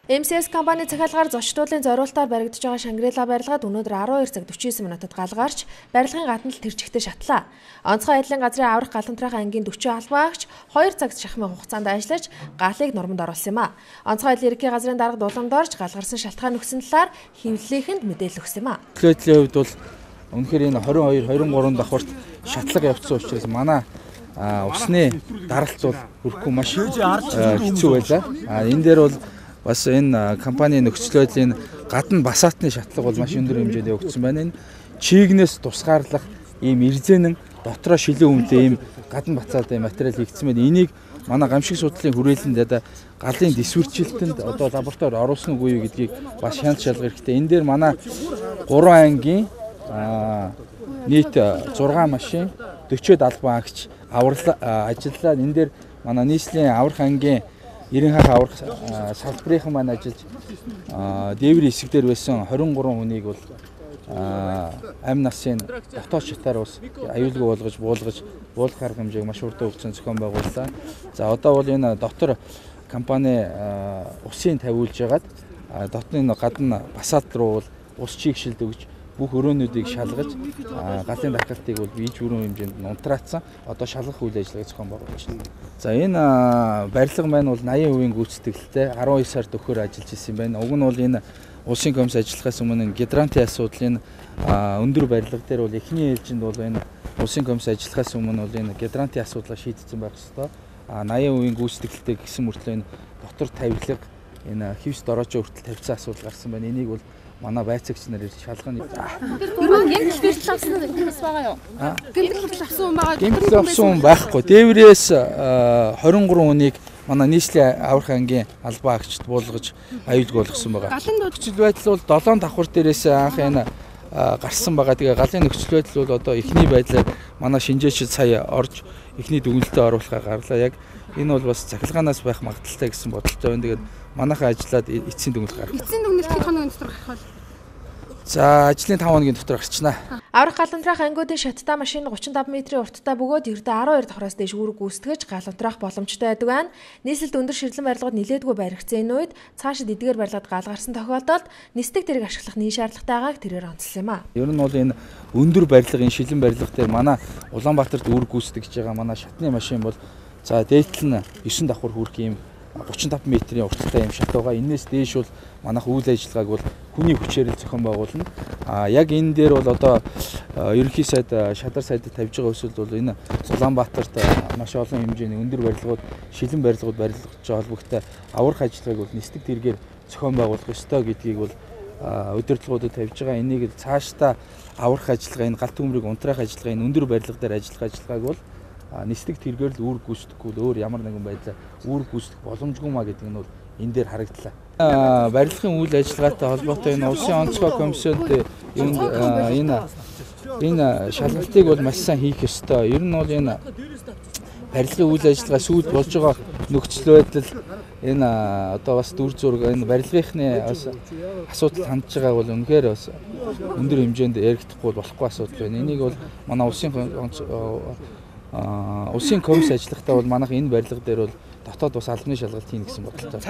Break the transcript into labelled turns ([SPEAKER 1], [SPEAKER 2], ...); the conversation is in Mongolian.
[SPEAKER 1] MCS компани захиалгаар зочдлын зориултаар баригдаж байгаа Шангрила барилгаад өнөөдөр 12 цаг 49 минутад гал гарч барилгын гадна л тэр чигтээ шатлаа. Онцгой байдлын газрын аврах галантраах ангийн 40 албаагч 2 цаг шахмын хугацаанд ажиллаж галыг нурманд оруулсан юм а. Онцгой байдлын ерөнхий газрын дарга дуламд орж гал гарсан шалтгаан өгсөн талаар хэвлэлийнхэнд мэдээлэл өгсөн юм а.
[SPEAKER 2] Нөхцөлийн хувьд бол үнэхээр энэ 22 23 давхарт шатлага явцсан учраас манай усны даралт бол өрөхгүй маш хэцүү байлаа. Энэ дээр бол бас энэ компани нөхцөл байдлын гадна басаатны шатлага бол маш өндөр хэмжээнд явагдсан байна. Энэ чийгнээс тусгаарлах ийм эрзэнэн дотроо шилэн өмдөө ийм гадна бацаатай материал хийгдсэн байна. Энийг манай гамшиг судлалын хүрээлэнд одоо галын дэсвэрчилтэнд одоо лабораторид оруулсан үгүй юу гэдгийг бас шанал шалгах хэрэгтэй. Энэ дээр манай 3 ангийн нийт 6 машин 40-од албан агч аврал ажиллаа. Энэ дээр манай нийслэлийн аврах ангийн 90 аврах салбарынхан маань ажиллаж дээврийн хэсэг дээр байсан 23 хүнийг бол амь насын дотоод шатаар ус аюулгүй болгож буулгаж буулгах арга хэмжээг маш хурдан өгсөн зохион байгууллаа. За одоо бол энэ дотор компани усын тавиулж хагаад дотны гадна басаат руу бол ус чийгшилд өгж бүх өрөөнүүдийг шалгаж галын дархалтыг бол бийж бүрэн хэмжээнд унтраацсан. Одоо шалгах үйл ажиллагааг зохион байгуулж байна. За энэ барилга маань бол 80% гүйцэтгэлтэй 12 сард өгөхөөр ажиллаж исэн юм байна. Уг нь бол энэ улсын комисс ажиллахаас өмнө гидрантын асуудлын өндөр барилга дээр бол эхний ээлжинд бол энэ улсын комисс ажиллахаас өмнө бол энэ гидрантын асуудлаа шийдсэн байх ёстой. 80% гүйцэтгэлтэй гэсэн мөртлөө энэ дотор тавилга энэ хевс дороочоо хүртэл тавьсан асуудал гарсан байна. Энийг бол манай байцаагч нар ирж шалгана.
[SPEAKER 3] Тэр гэмтэл бэртэл авсан хүмүүс байгаа юу? Гэмтэл бэртэл авсан хүн байгаа.
[SPEAKER 2] Гэмтэл авсан хүн байхгүй. Дээврээс 23 хүнийг манай нийслэлийн аврах ангийн албан агчид буулгаж аюулгүй болгосон байгаа. Нөхцөл байдал бол 7 давхар дээрээс анх энэ гарсан байгаа. Тэгээ галын нөхцөл байдал бол одоо эхний байдлаар манай шинжээчид сая орж эхний дүгнэлтэд оруулахаа гарлаа. Яг энэ бол бас цахилгаанаас байх магадлалтай гэсэн бодолтой байна. Тэгээд манайхан ажиллаад эцсийн дүгнэлт гаргах.
[SPEAKER 3] Эцсийн дүгнэлт хэд хоногийн дотор гарах вэ?
[SPEAKER 2] За ажлын 5 хоногийн дотор гарчнаа.
[SPEAKER 1] Аврах галантраах ангиудын шаттай машин 35 метрийн урттай бөгөөд ердөө 12 давхраас дээш үүрэг гүйцэтгэж гал унтраах боломжтой байдаг байна. Нийслэлд өндөр ширлэн барилгууд нилээдгүй баригдсан энэ үед цаашид эдгээр барилгад гал гарсан тохиолдолд нисдэг тэрэг ашиглах нэн шаардлагатайгааг тэрээр онцлсон юм а.
[SPEAKER 2] Ер нь бол энэ өндөр барилга, энэ шилэн барилга дээр манай Улаанбаатарт үүрэг гүйцэтгэж байгаа манай шатны машин бол за дээдл нь 9 давхар хүрэх юм 35 метрийн урттай юм шат байгаа. Энээс дээш бол манайх үйл ажиллагааг бол хүний хүчээр л зохион байгуулна. Яг энэ дээр бол одоо ерөнхий сайд шадар сайдад тавьж байгаа өсөлт бол энэ Улаанбаатарт маш олон хэмжээний өндөр барилгууд, шилэн барилгууд барилгаж холбогдтой аврах ажиллагааг бол нисдэг дэргээр зохион байгуулах ёстой гэдгийг бол удирдлагуудад тавьж байгаа. Энийг цаашдаа аврах ажиллагаа, энэ галт төмрийг унтраах ажиллагаа, энэ өндөр барилга дээр ажиллах ажиллагааг бол нисдэг тэргээр л үүрэг гүйцэтгэхгүй л өөр ямар нэгэн байдлаар үүрэг гүйцэтгэх боломжгүй маа гэдэг нь бол энэ дээр харагдлаа. Барилгын үйл ажиллагаатай холбоотой энэ улсын онцгой комиссионд энэ шалгалтыг бол маш сайн хийх ёстой. Ер нь бол энэ барилгын үйл ажиллагаа сүйд болж байгаа нөхцөл байдал энэ одоо бас дүр зураг энэ барилгынхны бас асуудал хандж байгааг бол үнэхээр бас өндөр хэмжээнд яригдахгүй болохгүй асуудал байна. Энийг бол манай улсын комисс ажиллахдаа бол манайх энэ барилга дээр бол дотоод бас албаны шалгалт хийнэ гэсэн бодолтой.